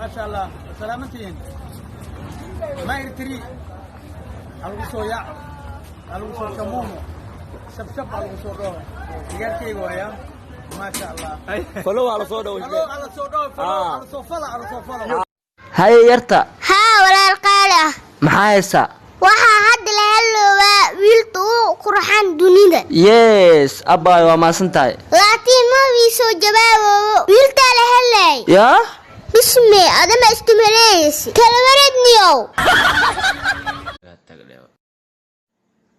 Maasha Allah, salaamantihiin. Mayr tiri ha lagu soo yaaco, ha lagu soo shamuumo, shabshab ha lagu soo dhaho. Digaarkayga waaya, maasha Allah. Follow hala soo dhawo. Follow hala soo dhaho, follow hala soo fala, hala soo follow. Haye yarta. Haa, walaal qaali ah. Maxaa haysaa? Waxaa hadda la hadloobaa wiilta ugu qurxan dunida. Yes abbaay, waa maasan tahay. Laakiin ma wii soo jawaaboobo wiiltaa la hadlaay. Yaa. Bisme adama istumaleeysi kala wareedniyow.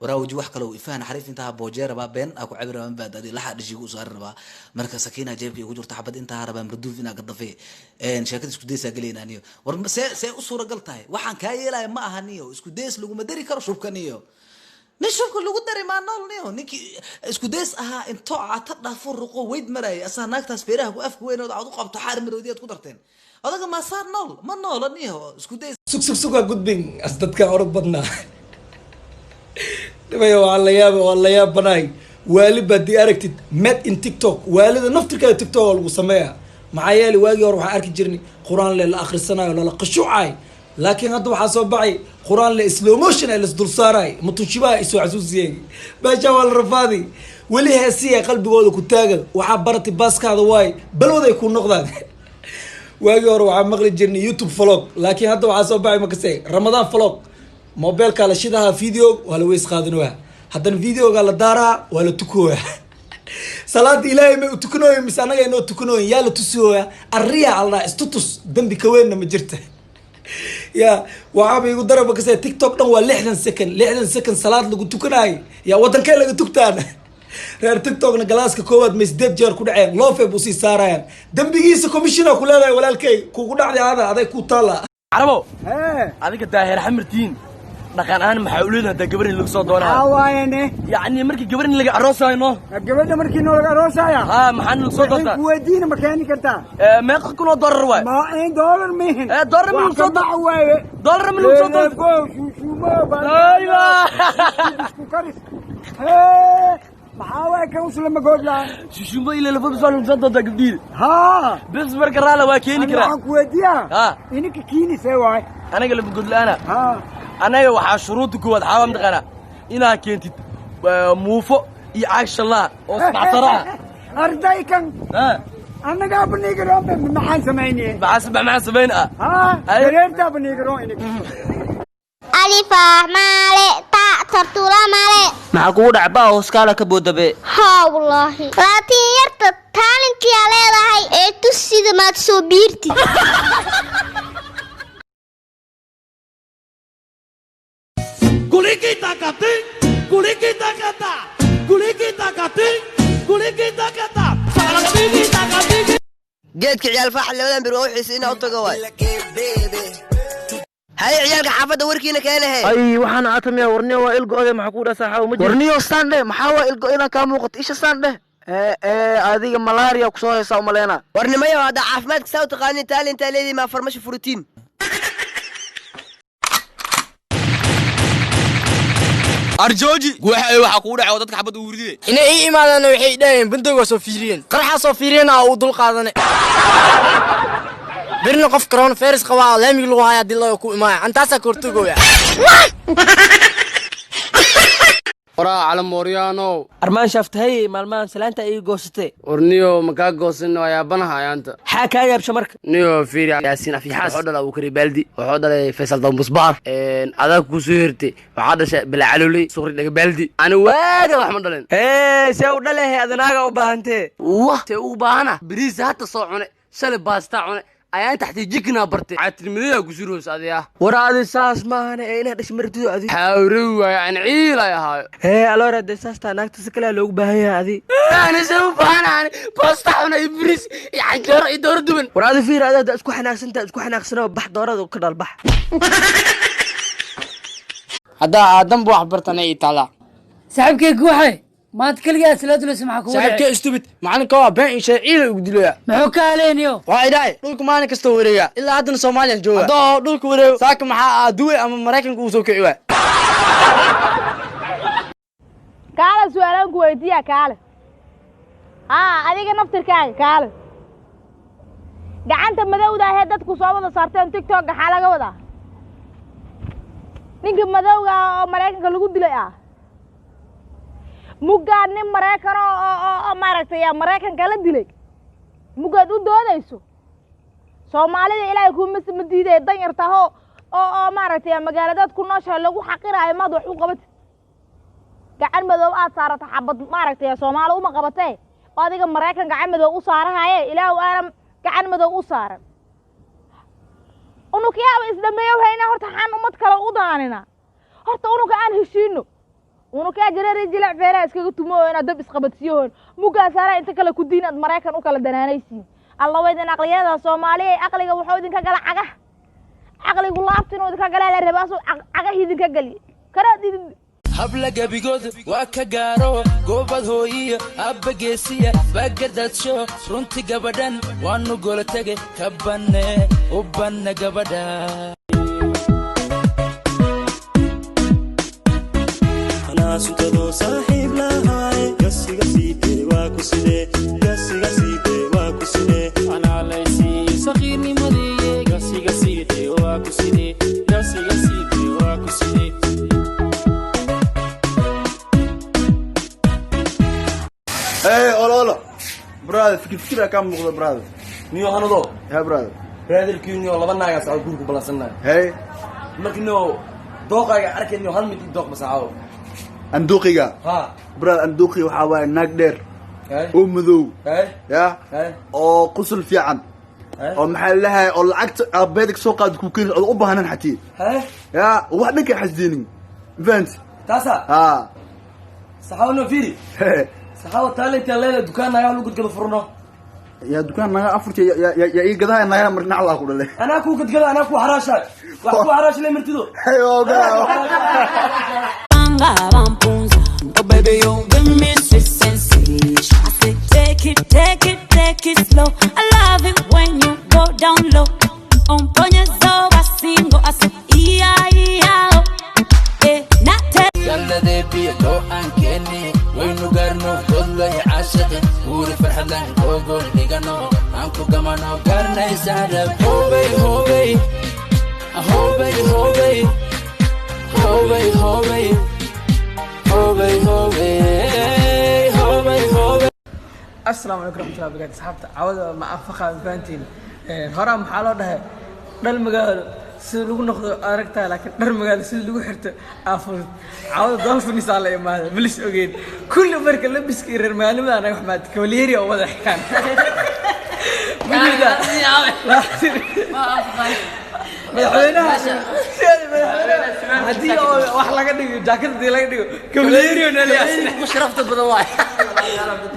Waraa waji wax kale ifahan xariif intaa boojee rabaa, been aa ku cabi rabaa, mabaad adi laxa dhishiga u saari rabaa. Marka sakiina jeebka igu jirta xabad intaa rabaa, marduuf inaa gadafe sheekada isku daysaa gelayna aniyo. War see u suuragal tahay? Waxaan kaa yeelaya ma aha niyo, isku days laguma dari karo shubka niyo. Nin shubka lagu dari maa nool niyo? Ninkii isku days ahaa intoo cata dhaafo ruqo weyd marayay, asaa naagtaas feeraha ku afka weyn ood aad u qabto xaar maroodiyaad ku darteen. Odaga maasaa nool? Ma noola niyo isku days. Sug, sug, sugaa gudbin as dadkan orod badnaa dhibaya. Waa la yaaba, waa la yaabanahay. Waali baad di aragtid made in TikTok, waalida naftirkeeda TikTok oo lagu sameeya. Maxaa yeelay, waagii hore waxaan arki jirnay Qur-aan le la akhrisanayo, lala qashuucay, laakiin hadda waxaa soo baxay Qur-aan le slow motion ee lasdul saaraay. Mutunshibaha isoo xasuusiyey meesha waa la rafaadi. Weli heesiya qalbigooda ku taagan. Waxaa baratay baaskaada waay, balwaday ku noqdaan. Waagii hore waxaa maqli jirnay YouTube vlog, laakiin hadda waxaa soo baxay makase Ramadaan vlog. Mobeelkaa la shidahaa, video waa la weys qaadanoya, haddana videogaa la daaraa, waa la tukooya. Salaada Ilaahay may u tukanooyin mise annaga inoo tukanooyin? Yaa la tusooya? Arriya aldhaa istutus, dambi kaweynna ma jirta. Ya waxaaba igu daraba kase TikTok dhan waa 60 second, 60 second salaad lagu tukanaayo. Yaa wadankee laga tugtaan? Reer TikTokna galaaska koowaad may 8 jeer ku dhaceen, loofe buu sii saarayaan. Dembigiisa commissiona ku leedahay walaalkey, kugu dhacday ada aday ku taala. Carabo, adiga Daahir Xamartiin dhaqan ahaan maxaa u leedahay haddaa gabar in lagu soo doonaa? Maxaa waayene? Yacni markii gabar in laga aroosayno. Gabadha markii noo laga aroosaya. Haa, maxaa lagu soo doontaa? Ku weydiina, ma keeni kartaa? Meeqa kun oo dollar waay? Ma in dollar mihin. Ee, dollar ma lagu soo wax waaye. Dollar ma lagu soo doontaa? Go shuushuumo. Aywa. Isku karis. Hee, maxaa waay kan uslama goodlaa? Shushumo ila lafa bis waa lagu soo doontaa gabdhiida. Haa. Bis marka raala waa keeni Ani karaa. Waxaan ku weydiiyaa. Haa. Ininka kiinisee waay? Anaga laba godla-aana. Haa. Anaga waxaa shuruudda koowaad xaaba mataqaanaa inaad keentid muufo iyo caag shallaa oo ismacsaro ah. Arday kan. Haa. Annagaa banigaroon maxaan samayniye? Maxaa samayn ah? Haa. Ay. Dareertaa banigaroon ininka. Alifaax maale ta tartuula maale. Maxaa kugu dhacbaa oo hoskaala ka boodabe? Haa wallaahi, laakiin yarta taalintiyaa leedahay ee tus sida maad soo biirtid. Geedka ciyaal faaxa labadan bir waa u xiisay inaa u tago waay. Haye ciyaalka xaafadda, warkiina keenahe. Ay, waxaan aatamiya warniyo waa ilgo-ode. Maxaa kugu dhaa saaxaawo? Ma jiro warniyo saan dheh. Maxaa waa ilgo inaa kaa muuqato isha saan dheh. Ee adiga malaria kusoo haysaa umaleena. Warnimayo, haddaa caafimaadka saa u taqaanin, taalintaa leedii maa farmasho furutiin. Arjooji guwaxa, waxaa kugu dhacay oo dadka xabad ugu ridide. Inay ii imaadaan waxay dhaheen bandowgaa soo fiiriyeen, qaraxaa soo fiiriyeen, aa uu dul qaadane. Birna qof coronavirus qabaa laamiga lagu hayaa dilaa ku imaaya, antaasaa ka hortagooya. Waraa calamooryaanow. Armaan shaaftahay, maalmahan salaanta ay goosatay. Warniyo, makaa goosan, waa yaabanaha ayaanta. Xaa kaa yaabsha marka? Niyo fiiri, Yaasiin Afyaxaas wuxuu dhalay Abuukari Baaldi, wuxuu dhalay Faysal Dambusbaar, adaa kuu soo hirtay, waxaa dhashay Bilacaloley Suqri Dhaga Baaldi. Ani waaga wax ma dhalin. Ee see u dhalehe, adanaaga u baahantee? Wah, see ugu baahana? Bariis hata soo cune, shalay baastaa cune, ayaan taxtay jikinaa bartay, caatirnimadaa ku suroos adiga. War adi saas maahane, ee inaad dhash martido adi. Xaawrawi waayo, aan ciil ay ahaayo. Hee aloora, dee saastaa naagta si kalea loogu baahan yahay adi. Ani see u baahana? Baasta cune iyo bariis iyo canjeero iyo dooro duban. War adi fiir, adi hadda isku xanaaqsantaa, isku xanaaqsanoo bax, doorada ka dhal bax. Haddaa aadanba wax bartana ii taalaa. Saaxiibkay guuxay, maanta keligaa salaaduleysa, maxaa kugu dhacay? Saaxiibkee stupid, macalinka waa been inshay, ciila ugu dilaya. Muxuu ka haleynayo? Waxaa idhahay dhulka maalin kasta wareega, ilaa haddana Soomaaliyan jooga. Haddoo dhulka wareego saaka, maxaa aaduwe ama Maraykanka uu soo kici waay? Kaale, su-aalaan ku weydiiya. Kaale, haa, adiga naftirkaaga kaale. Gacanta madowda ahee dadku soo wada saarteen TikTok waxaa laga wadaa ninka madowga ah oo Maraykanka lagu dilay ah. Muggaa nin Maraykan oo maaragtay Maraykanka la dilay, muggaad u doodayso Soomaalida. Ilaahay kuuma ma diidaya danyartaho oo maaragtay magaaladaad ku nooshahay lagu xaqiraayo. Maad wax u qabatid gacan madow aad saarata xabad maaragtay Soomaali uma qabatee, oo adiga Maraykan gacan madow u saarahaye. Ilaahu aanan gacan madow u saaran unugyaaba isdhameeyo hayna. Horta xaan ummad kale u daanina. Horta unuga aan heshiino, unukaa jareer jilac feeraha iskaga tumo inaad dab isqabadsiiyohon. Muggaa saara inta kale ku diin aad Maraykan u kala danaanaysiin. Alla waydin aqliyada Soomaaliya, aqliga wuxuu idinka gala cagah, caqligu laabta inuu idinka galaa la rabaa, cagah idinka galiy karaad idin. Habla gebigood waa ka gaaro goobad hooyiya abba geesiya baagardaadsho. Runti gabadhan waanu gola tege ka banne u banne gabadha. Anaasuntadoo saaxiib lahaay gasiga siidee waa ku sidee, gasiga siidee waa ku sidee. Anaalaysiiyo saqiirnimadii gasiga siidee waa ku sidee, gasiga siidee waa ku sidee. Hey, olo olo. Brother, fikir fikir kaa muuqda, brother. Niyo hanado. Ya brother. Brotherkiiniyo laba naagaa socda guriga balansannahay. Hey. Marka niyo dooqayga arkay, niyo hal mid ii dooq masaaxo. Anduqiga. Ha. Brother, anduqi waxaa waaye naag dheer. Hey. Oo madow. Hey. Ya. Hey. Oo qusul fiican. Hey. Oo maxaa la dhahay oo lacagta aabeed ka soo qaad ku keen oo u baahanan xatii. Hey. Ya, wax dhanka xasdeenin. Fahant? Taasa? Ha. Saxaabo no fiiri. Saxaabo talent leela dukaan nagaa lagu gadgado furno. Ya dukaan naga afurta ya ya ya ii gadaha naga mar dhinac laa ku dhalay. Anaa ku gadgado, anaa ku xaraasha. Wax ku xaraash le martido. Hey, ogaa. Oh baby, you give me sweet sensation. I said, take it, take it, take it slow. I love it when you go down low. Umponyeza single. I said, iya iya oh. Eh, not galladeebiyo aan keeni waynu gaarno godlay caashaqi guuri farxadlan gogol dhigano aan ku gamano gaarnaysaarab. Hobey hobey hobey hobey hobey hobey hobey hobey hobey hobey. Asalaamu calaykum raxmatullahi wabarakatu. Asxaabta, cawada ma anfaqa fahantiin. Horaa maxaa loo dhahay? Dhal magaalo sida lagu noqdo aragtaa, laakiin dhar magaalo sida lagu xirto aa fudud. Cawada dolphins aa la imaada malis ogeyn kulli. Marka labiska iyo reer magaalnimada anaga waxmaad kabalyeeri oo wada xigaan. Madaxweynaha haddii oo wax laga dhigo, jaakad hadii laga dhigo, kabalyeeri oo nalayaas sharafta badan waay.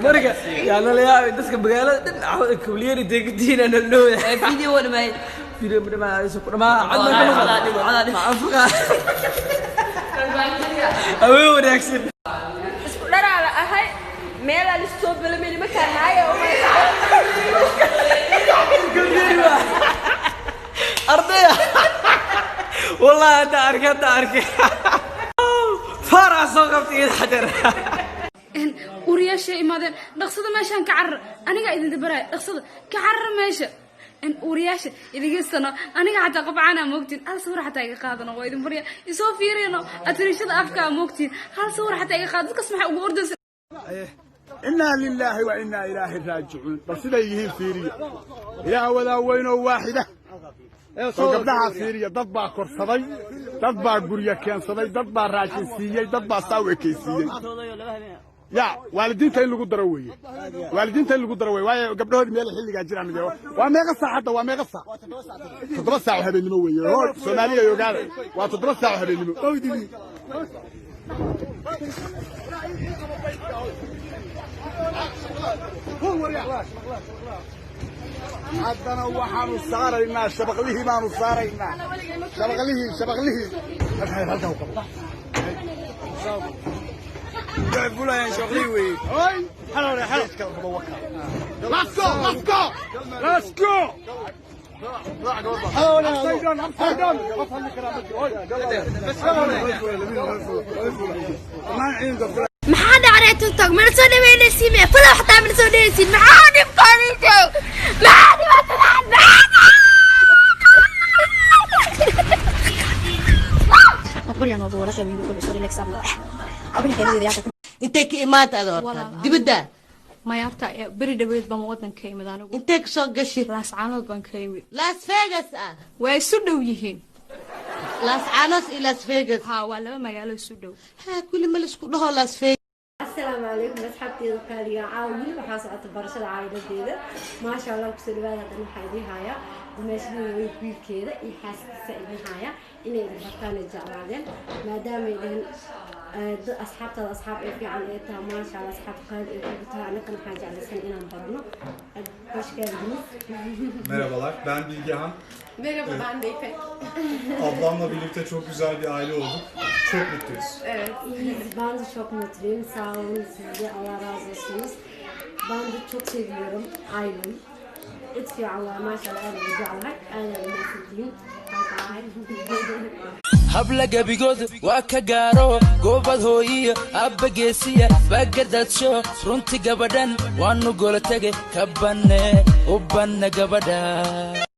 Marka yaa nala yaabay dadka magaalada dhan cawada kabalyeeri deegadiina nalooya. Video waa dhamaayd. Video ma dhamaadayso ku dhamaa cadna ka maqal ma anfaqa. Haween wanaagsan. Isku dharaa la ahay meelaa lisoo belamay nimankaa naaya. Kabalyeeri waa ardaya wallahi. Hadda arkay, hadda arkay, faaraa soo qabtay iyada xajar. Uuriyaashay imaadeen, dhaqsada meeshaan ka carar. Anigaa idin dabaraya, dhaqsada ka carar meesha. Uuriyaasha idigaystano, aniga xataa qofcaana moogtiin, hal sawir xataa iga qaadano, waa idin barya, isoo fiirino atirishada afkaa moogtiin, hal sawir xataa iga qaado. Dadkas maxaa ugu ordaysa? Inaa lilaahi wa inaa ilaahi raajicuun. Bal siday yihiin fiiriya. Ilaah wadaa weynoo waaxida oo gabdhahaa fiiriya. Dad baa korsaday, dad baa guryo keensaday, dad baa raashin siiyey, dad baa saa u ekaysiiyey. Ya waalidiinta in lagu daro weeye, waalidiinta in lagu daro weeye, waayo gabdhahoodi meel xilligaa jiraan. Waa meeqa saac hadda? Waa meeqa saac? 7 saac oo habeenimo weeye. Hoo Soomaaliya ogaada, waa 7 saac oo habeenimo. Haddana waxaanu saaraynaa shabaqlihii, baanu saaraynaa shabaqlihii, shabaqlihii halkaa u qabo. Let's go, let's go, let's go. Upside down, upside down. Maxaa dhacday TikTok mana soo dhaweynaysiin? Mee falow xataa mana soo dhaweysiin? Maxaa dhibkaani joog? Maxaa dhibaatada? Intay ka imaanta ada horta dibadda? Maya, horta beri dhaweed baan wadanka imid anigu. Intay kasoo gashi? Laascaanood baan ka imid. Las Vegas ah? Waa isu dhow yihiin. Las Caanood iyo Las Vegas? Ha, waa laba magaalo isu dhow. Ha, kulli ma laisku dhaho Las Vegas. Asalaamu calaykum asxaabteeda qaaliga. Caawa weli waxaa socota barashada caa'iladeeda, maasha Allah. Kusoo dhawaada. Haddana waxaa idiin hayaa dumaashadooda, wiilkeeda iyo xaaskiisa idiin haya inay idin bartaan ay jeclaadeen, maadaama ay dhaheen dad asxaabtaada asxaab ay fiican ay tahay, maasha Allah, asxaab qaali ay kugu tahay. Annagana waxaan jeclaysan inaan barano. Hoş geldiniz. Merhabalar, ben Bilgehan. Merhaba. Evet. Ben de İpek. Ablamla birlikte çok güzel bir aile olduk. Çok mutluyuz. Evet. İyiyiz. Ben de çok mutluyum. Sağ olun siz de. Allah razı olsunuz. Ben de çok seviyorum ailem. Lütfi Allah, maşallah, aad u jeclahay. Aad aad umahadsantihiin. Bye bye. Habla gebigood waa ka gaaro goobad hooyiyo abba geesiya baagardaadsho. Runti gabadhan waanu gola tege ka banne u banne gabadha.